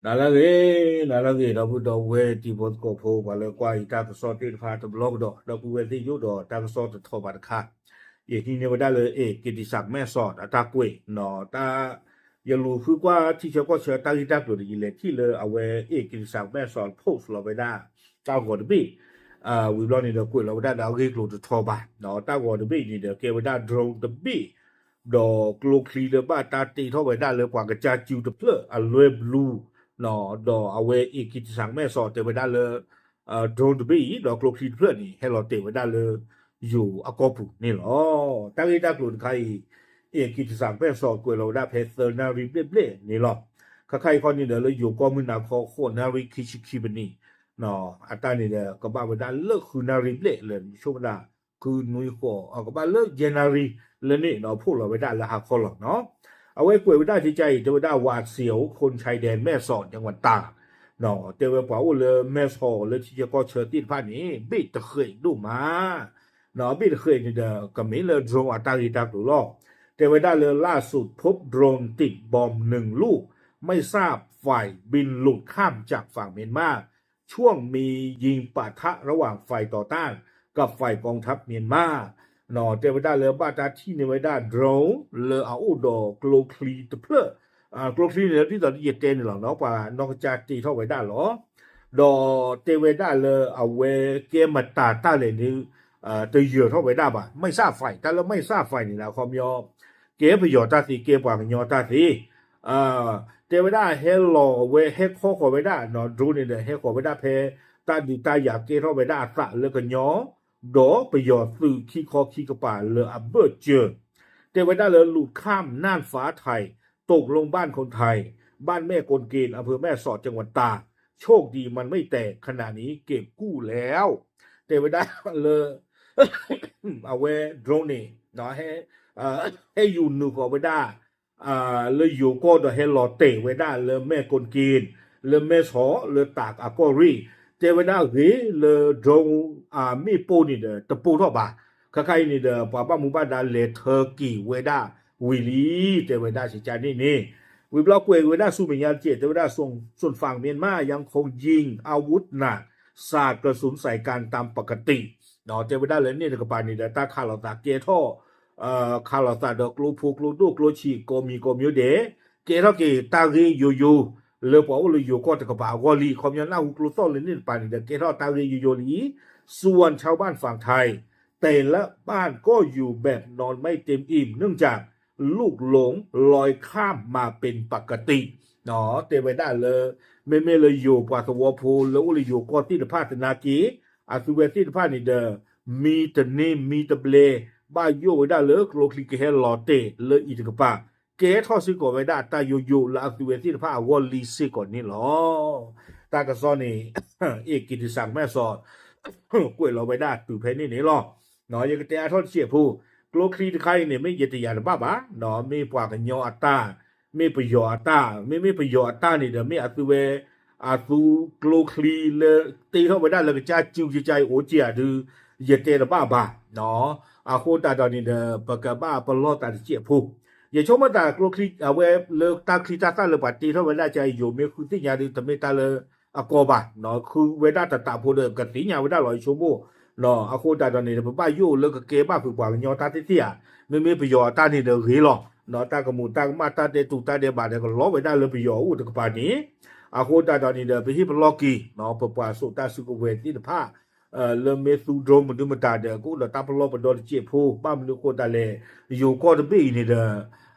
နၤလၢအဂ့ၤ, နၤလၢအဂ့ၤ ဒီပုၢ်ဒီဝဲၢ်တံၤဖိသကိးဖိ ပှၤလၢကွၢ်ယတၢ်ကစီၣ်သ့ၣ်တဖၣ်တဘျီကဒီး ဒီပုၢ်ဝဲၢ်သ့ၣ်ယိၣ်ဒီးတၢ်ကစီၣ်တထီၣ်ဘၣ်တခါ, ယဟံးန့ၢ်ဝဲဒၣ်လၢ အ့ၣ်က့ၤတံစၢ်မဲၢ်စီးအတၢ်ကွဲး, တၢ် ယလူၤဃုကွၢ်ထံဆၢကီၢ်ဆၢတၢ်ဂ့ၢ်တၢ်ကျိၤဒီး ယလဲၤထံၣ်လၢအဝဲ အ့ၣ်က့ၤတံစၢ်မဲၢ်စီး post လီၤဝဲဒၣ် တၢ်ဂီၤတဘ့ၣ်, ဝံၤဘျီန့ၣ်ဒီးကွဲးလီၤဝဲဒၣ်ဒီးအဂ့ၢ်ကျိၤတထီၣ်ဘၣ်, တၢ်ဂီၤတဘ့ၣ်န့ၣ်ဒီးကဲဝဲဒၣ် drone တဘ့ၣ်, ဒီးကျိချံလၢဘၣ်တၢ်တ့ထီၣ်ဝဲဒၣ်လၢပှၤကစၢ်စုတဖျၢၣ်အလွဲၢ်ဘျူ ဒီးအဝဲအ့ၣ်က့ၤတံစၢ်မဲၢ်စီးတဲဝဲဒၣ်လၢ drone တဘ့ၣ်အံၤ ဒီးကျိချံတဖျၢၣ်န့ၣ် ဟဲလီၤတဲာ်ဝဲဒၣ်လၢ ယိၤအကီၢ်ပူၤန့ၣ်လီၤ. တၢ်ဂ့ၢ်တၢ်ကျိၤတခါအံၤ အ့ၣ်က့ၤတံစၢ်မဲၢ်စီးကွဲးလီၤဝဲဒၣ်ဖဲသၢနၣ်ရံၣ်ဘျဲၣ်ဘျဲၣ်န့ၣ်လီၤ. ခါခါအံၤခီန့ၣ်ဒီးလၢယိၤကီၢ်မုၢ်နၤခီ ဃိးနၣ်ရံၣ်ခံဆံခံပနံၣ်, အတၢ်န့ၣ်ဒီးကဘၣ်ဝဲဒၣ်လၢဃုနၣ်ရံၣ်ဘျဲၣ်လၢ ဆိကမိၣ်ဒၣ် ဃုနွံဃိး ကဘၣ်လၢယဲၢ်နၣ်ရံၣ်လၢန့ၣ်ဒီးဖီၣ်လီၤဝဲဒၣ်လၢဟါခီလီၤနီၤ. အဝဲကွဲးဝဲဒၣ်ကကါအံၤ တဲဝဲဒၣ် ဝးစ့ၤအူခိၣ်ဆဲဒဲမဲၢ်စီး ကဝတၢ် တဲဝဲပှၤအိၣ်လၢမဲၢ်စီးလၢထံဆၢကီၢ်ဆၢသ့ၣ်တဖၣ်န့ၣ် ဘ့ၣ်တဃဲးဒိၣ်မး, ဘ့ၣ်တဃဲးန့ၣ်ဒီး ကမ့ၢ်လၢ drone အတၢ်ဂ့ၢ်တၢ်ကျိၤလီၤ. တဲဝဲဒၣ်လၢ ล่าสุดพบโดรนติดบอมหนึ่งลูก ไม่ทราบฝ่ายบินหลุดข้ามจากฝั่งเมียนมา ช่วงมียิงปะทะระหว่างฝ่ายต่อต้านกับฝ่ายกองทัพเมียนมา တဲဝဲဒၣ်လၢဘၣ်တၢ်ထံၣ်န့ၢ်ဝဲဒၣ် drone လၢအအိၣ်ဒီးကျိချံတဖျၢၣ်, ကျိချံန့ၣ်လၢဒ်သိးယတဲန့ၣ်လီၤနီၤ ပှၤနီၢ်ကစၢ်တ့ထီၣ်ဝဲဒၣ်လီၤ. ဒီးတဲဝဲဒၣ်လၢအဝဲကဲမတၤတၢ်လဲၣ်န့ၣ် တယၢၤထီၣ်ဝဲဒၣ်ဘၣ် ไม่ทราบฝ่าย တၢ်လၢ ไม่ทราบฝ่าย န့ၣ်ဒီး အခီပညီ ကဲပယီၤတၢ်သ့ ကဲပှၤကညီတၢ်သ့, တဲဝဲဒၣ်ဟဲလီၤဝဲ ဟဲခီဃီၤဝဲဒၣ်နီၤ drone န့ၣ်ဒီး ဟဲဃီၤဝဲဒၣ်ဖဲ တၢ်ဒုးတၢ်ယၤကဲထီၣ်ဝဲဒၣ်အသးလၢကညီ ဒီးပယီၤသုးခံခီခံကပၤလၢအဘၢၣ်စၢၤ, တဲဝဲဒၣ်လၢ หลุดข้ามน่านฟ้าไทย ตกลงบ้านคนไทย บ้านแม่กลเกณฑ์ อำเภอแม่สอด จังหวัดตาก โชคดีมันไม่แตก ขณะนี้เก็บกู้แล้ว တဲဝဲဒၣ်လၢ အဝဲ drone န့ၣ် ဟဲယူၤနုာ်ဃီၤဝဲဒၣ် လၢယိၤကီၢ်ဒီးဟဲလီၤတဲာ်ဝဲဒၣ်လၢမဲၢ်ကိၣ်က့ၣ် လၢမဲၢ်ဆီး လၢတၢ်အကီၢ်ရ့ၣ်, တဲဝဲဒၣ်ဂ့ၤလၢ drone အမ့ၣ်ပိၢ်န့ၣ်ဒီး တပိၢ်ထီၣ်ဘၣ်. ခါခါအံၤန့ၣ်ဒီး ပှၤဘၣ်မူဘၣ်ဒါလဲၤထၢက့ၤဝဲဒၣ်ဝံၤလံ တဲဝဲဒၣ်စကါန့ၣ်န့ၣ်, ဝံၤဘျီကွဲးဝဲဒၣ်ဆူမဲာ်ညါတက့ၢ် တဲဝဲဒၣ် ส่วนฝั่งเมียนมายังคงยิงอาวุธหนัก สาดกระสุนใส่กันตามปกติ တဲဝဲဒၣ်လၢန့ၣ်တကပၤန့ၣ်ဒီး တၢ်ခးလိာ်သးကဲထီၣ် ခးလိာ်သးဒီးကျိဖိကျိဒိၣ်ကျိဆံး ကိးမံၤကိးမံၤဒဲး ကဲထီၣ်က့ၤတၢ်ဂ့ၢ်ယိယိ လၢပှၤအိၣ်လၢယိၤကီၢ်တကပၤအဂီၢ်လံ. ခီပညီနၢ်ဟူကျိသီၣ်လၢန့ၣ်တကပၤန့ၣ်ဒီး ကဲထီၣ်တၢ်ဂ့ၢ်ယိယိလံ. ส่วนชาวบ้านฝั่งไทย แต่ละบ้านก็อยู่แบบนอนไม่เต็มอิ่ม เนื่องจากลูกหลงลอยข้ามมาเป็นปกติ တဲဝဲဒၣ်လၢ မ့မ့ၢ်လၢယိၤပှၤသဝီဖိလၢအိၣ်လၢယိၤကီၢ်သ့ၣ်တဖၣ်သနာ်က့ အသုဝဲသ့ၣ်တဖၣ်န့ၣ်ဒီး မံတန့ၢ်မံတဘျဲ ဘၣ်ယိၣ်ဝဲဒၣ်လၢကျိချံကဟဲလီၤတဲာ်လၢအံၤတကပၤ ကဲထီၣ်စ့ၢ်ကီးဝဲဒၣ်တၢ်ယိယိလၢအသုဝဲသ့ၣ်တဖၣ်အဂီၢ်လံစ့ၢ်ကီးန့ၣ်လီၤ. တၢ်ကစီၣ်န့ၣ် အ့ၣ်က့ၤတံစၢ်မဲၢ်ဆီး ကွဲးလီၤဝဲဒၣ်တုၤဖဲန့ၣ်န့ၣ်လီၤ. ယကတဲအါထီၣ်တစဲးဖိ, ကျိချံတခါအံၤန့ၣ် မ့ၢ်ယတယာ်တဘၣ်ဘၣ်, မ့ၢ်ပှၤကညီအတၢ်, မ့ၢ်ပယီၤအတၢ်, မ့မ့ၢ်ပယီၤအတၢ်န့ၣ်ဒီး မ့ၢ်အသုဝဲ အသုကျိချံလၢတ့ထီၣ်ဝဲဒၣ်လၢကစၢ်စုကစၢ်အံၤအိၣ်က့ၤဧါဒုး ယတဲတဘၣ်ဘၣ်. အဃိသတးဒီးန့ၣ်ဒီး ပကဘၣ်ပလီၢ်သးတစဲးဖိ, ယဆိကမိၣ်သးကျိချံ အဝဲလၢတၢ်ချံတၢ်သၣ်လၢပှၤတ့ထီၣ်ဝဲဒၣ်ကစၢ်အံၤ ယိၤမ့ၢ်ဃုသ့ၣ်ညါဒုး တမ့ၢ်တၢ်လၢအကီဘၣ်, ဃုဝဲဒၣ်တတးဖိဒီး ကသ့ၣ်ညါဝဲဒၣ်လီၤ ယဆိကမိၣ်. အဃိသတးဒီးန့ၣ်ဒီး ပဘၣ်ယိၣ်လၢကကဲဘၣ်ဖုးပှၤကညီတၢ်သ့ၣ်သ့ၣ်ဧါ, မ့မ့ၢ်ပယီၤအတၢ်န့ၣ်ဒီးဂ့ၤလီၤ. တၢ်ကမူးတၢ်ကမၣ်တၢ်ဒဲးတူးတၢ်ဒဲးဘးဒီး ကလီၤဝဲဒၣ်လၢပယီၤအအိၣ်တကပၤန့ၣ်, အဃိသတးဒီးန့ၣ်ဒီး ပဟ့ၣ်ပလီၢ်က့ၤ ပပှၤစိာ်တၢ်စုကဝဲၤသ့ၣ်တဖၣ် လၢမ့ၢ်သူ drone မနုၤမတၤဒီး ကအိၣ်ဒီးတၢ်ပလီၢ်ပဒီတစဲးဖိ, ဘၣ်မနုၤအဃိသတးလဲၣ်, ယိၤကီၢ်တဘ့ၣ်အံၤန့ၣ်ဒီး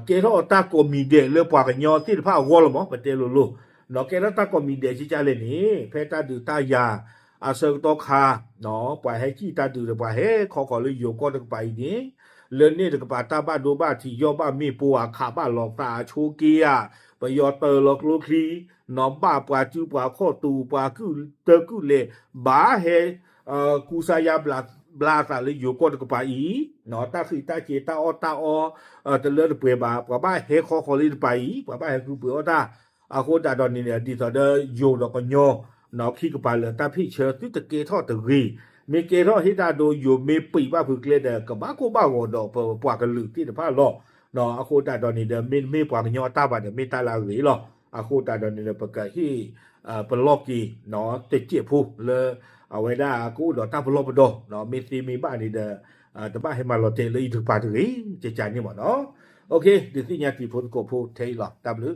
ကဲထီၣ်တၢ်ကိးမံၤဒဲးလၢပှၤကညီသ့ၣ်တဖၣ်အဂီၢ်လီၤမး ပတဲလိၤလိၤ, ကဲထီၣ်တၢ်ကိးမံၤဒဲးကကလဲၣ်န့ၣ် ဖဲတၢ်ဒုးတၢ်ယၤ အဆၢကတီၢ်ခါ ပှၤဟဲစံၣ်တၢ်ဒုးဒီး ပှၤဟဲခီဃီၤလၢယိၤကီၢ်တကပၤအံၤန့ၣ်, လၢန့ၣ်တကပၤတၢ်ဘၣ်ဒိဘၣ်ထံး ယီၢ်ဘၣ်မ့ၣ်ပိၢ် အခးဘၣ်လီၤသး အဆိက့ဧါ, ပယီၤတၢၤလီၤကျိချံ ဘၣ်ပှၤစုပှၤခီၣ်တူာ် ပှၤကုၢ်တၢ်ကုၢ်လဲၤ ဘၣ်ဟဲ ကူစါယါဘျါသးလၢယိၤကီၢ်တကပၤအံၤ, တၢ်ဃံးတၢ်စ့ၤတၢ်အီၣ်တၢ်အီ တလၢတပှဲၤဘၣ်, ပှၤဘၣ်ဟဲခီဃီၤလၢတကပၤအံၤ ပှၤဘၣ်ဟဲဃုပှ့ၤအီၣ်တၢ်, အဃိသတးဒီးန့ၣ် ဒ်သိးဒီးယိၤဒီးကညီ ခံကပၤလၢာ်တၢ်ဖ့ၣ်ဆၢသုတကဲထီၣ်တဂ့ၤ, မ့ၢ်ကဲထီၣ်ဟ့ၣ်တၢ်ဒိယိၤမ့ၢ်ပံာ်ဘၣ်ဖုးကျဲဒီး ကဘၣ်ကိၢ်ဘၣ်ဂီၤဒီးပပှၤကလုာ်သ့ၣ်တဖၣ်လီၤ. အဃိသတးဒီးန့ၣ်ဒီး မ့တမ့ၢ်ပှၤကညီအတၢ်ဘၣ်ဒီး မ့ၢ်တၢ်လၢအဂ့ၤလီၤ. အဃိသတးဒီးန့ၣ်ဒီး ပကဟ့ၣ်ပလီၢ်က့ၤ တစဲးဖိလၢ အဝဲဒၣ်ကအိၣ်ဒီးတၢ်ပလီၢ်ပဒီ, မ့ၢ်သ့မ့ၢ်ဘၣ်န့ၣ်ဒီး တဘၣ်ဟဲမၤလီၤတဲာ်လၢယတကပၤတဂ့ၤ ကကန့ၣ်မ့ၢ်နီၤ. ဒုးသ့ၣ်ညါတံၤဖိသကိးဖိထဲအံၤလီၤ. တၢ်ဘျုး